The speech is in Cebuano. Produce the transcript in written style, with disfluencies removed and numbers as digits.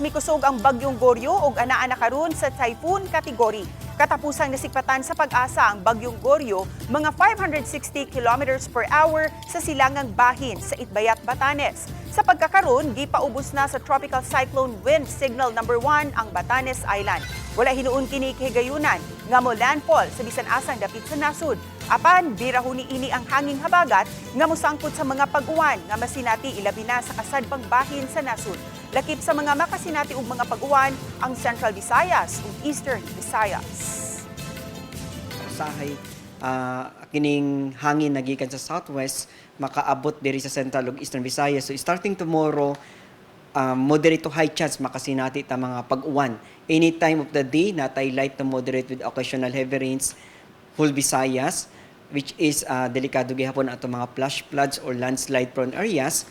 Mikusog ang bagyong Goryo ug anaa na karon sa typhoon category. Katapusang nasikpatan sa Pag-asa ang bagyong Goryo, mga 560 kilometers per hour sa silangang bahin sa Itbayat, Batanes. Sa pagkakaron, gipaubos na sa Tropical Cyclone Wind Signal number 1 ang Batanes Island. Wala hinuon kini kahigayunan nga mo landfall sa bisan asang dapit sa nasud. Apan birahon niini ang hanging habagat nga mosangpot sa mga pag-uwan nga masinati ilabi na sa kasadpang bahin sa nasud. Lakip sa mga makasinati og mga pag-uwan ang Central Visayas ug Eastern Visayas. Usahay kining hangin nagikan sa southwest makaabot diri sa Central ug Eastern Visayas. So starting tomorrow, moderate to high chance makasinati ta mga pag-uwan. Any time of the day, natay light to moderate with occasional heavy rains whole Visayas, which is delikado gihapon ato mga flash floods or landslide prone areas.